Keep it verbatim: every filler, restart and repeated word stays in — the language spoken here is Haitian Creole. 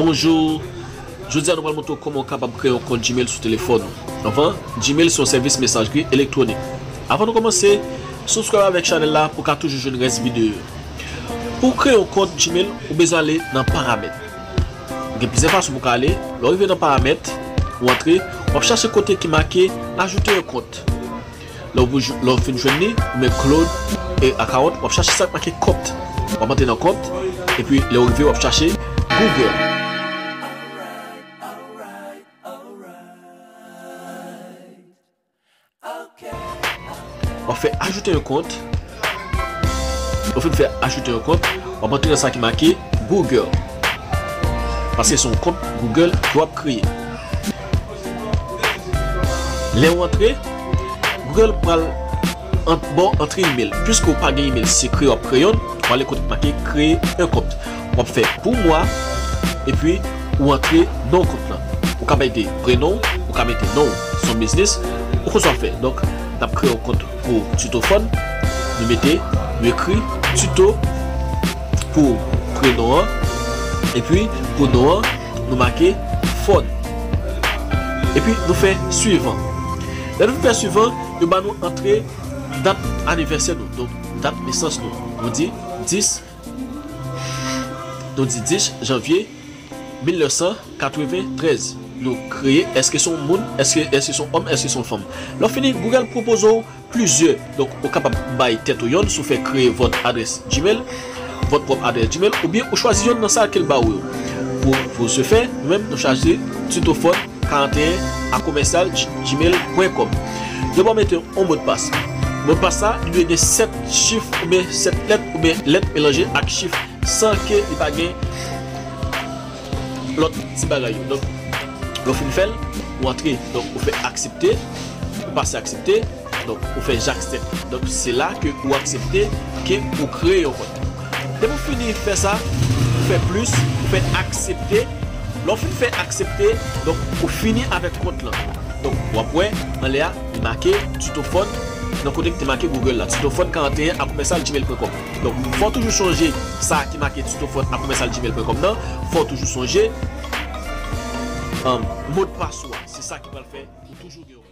Bonjou. Jodi a nou pral montre w kòman w kapab kreye yon kont Gmail sou telefòn ou. Anvan, Gmail se yon sèvis mesajri elektwonik. Avan nou kòmanse, subscribe avèk chanèl la pou w ka toujou jwenn rès videyo yo. Pou w kreye yon kont Gmail, ou bezwen ale nan paramèt. Gen plizyè fason pou w ka ale. Lè w rive nan paramèt, ou antre, w ap chache kote ki make ajoute yon kont. Lè w, lè w fin jwenn li, ou met Claude e account, w ap chache sa k make kont. W ap antre nan kont, epi lè w rive, w ap chache Google. W ap fè ajoute yon kont. Lè w fin fè ajoute yon kont, w ap antre nan sa ki make Google. Paske se yon kont Google ke w ap kreye. Lè w antre, Google pral an-, ba w antre email. Piske w pa gen email sekrè, w ap kreye youn, w ale kote k make créer un compte. W ap fè pour moi, epi ou antre non kont lan. Ou ka mete prenon, ou ka mete non, se yon biznis, ou konn sa w ap fè. Donk, n ap kreye yon kont pou Tutophone, nou mete, nou ekri Tuto pou prenon an, epi pou non an, nou make Phone. Epi nou fè suivant. Lè nou fè suivant, yo ba nou antre dat anivèsè nou, donk dat nesans nou. Nou di dis, nou di dis janvye mil nèf san katreventrèz. Nou kreye, èske se yon moun, èske, èske se yon òm, èske se yon fanm. Lè w fini, Google pwopoze w plizyè. Donk, ou kapab bay tèt ou yonn si w fè créer votre adresse Gmail, votre propre adresse Gmail, oubyen ou chwazi yonn nan sa ke l ba ou yo. Pou, pou se fè, nou menm, nou chwazi Tutophone quarante et un à commercial gmail point com. Yo ba w mete yon modpas. Modpas sa, li dwe gen sèt chif oubyen sèt lèt oubyen lèt melanje ak chif san ke li pa gen lòt ti bagay yo. Donk, lè w fin fè l, ou antre. Donk, ou fè aksepte, ou pase aksepte. Donk, ou fè j'accepte. Donk, se la ke ou aksepte ke ou kreye yon kont. Depi w fini fè sa, ou fè plis, ou fè aksepte. Lè w fin fè aksepte, donk, ou fini avèk kont lan. Donk, w ap wè, anlè a, li make Tutophone, nan kote ki te make Google la, tutophone quarante et un à commercial gmail point com. Donk, fò w toujou sonje sa ki make tutophone à commercial gmail point com nan, fò w toujou sonje, um, modpas ou a. Se sa ki pral fè ou toujou gen yon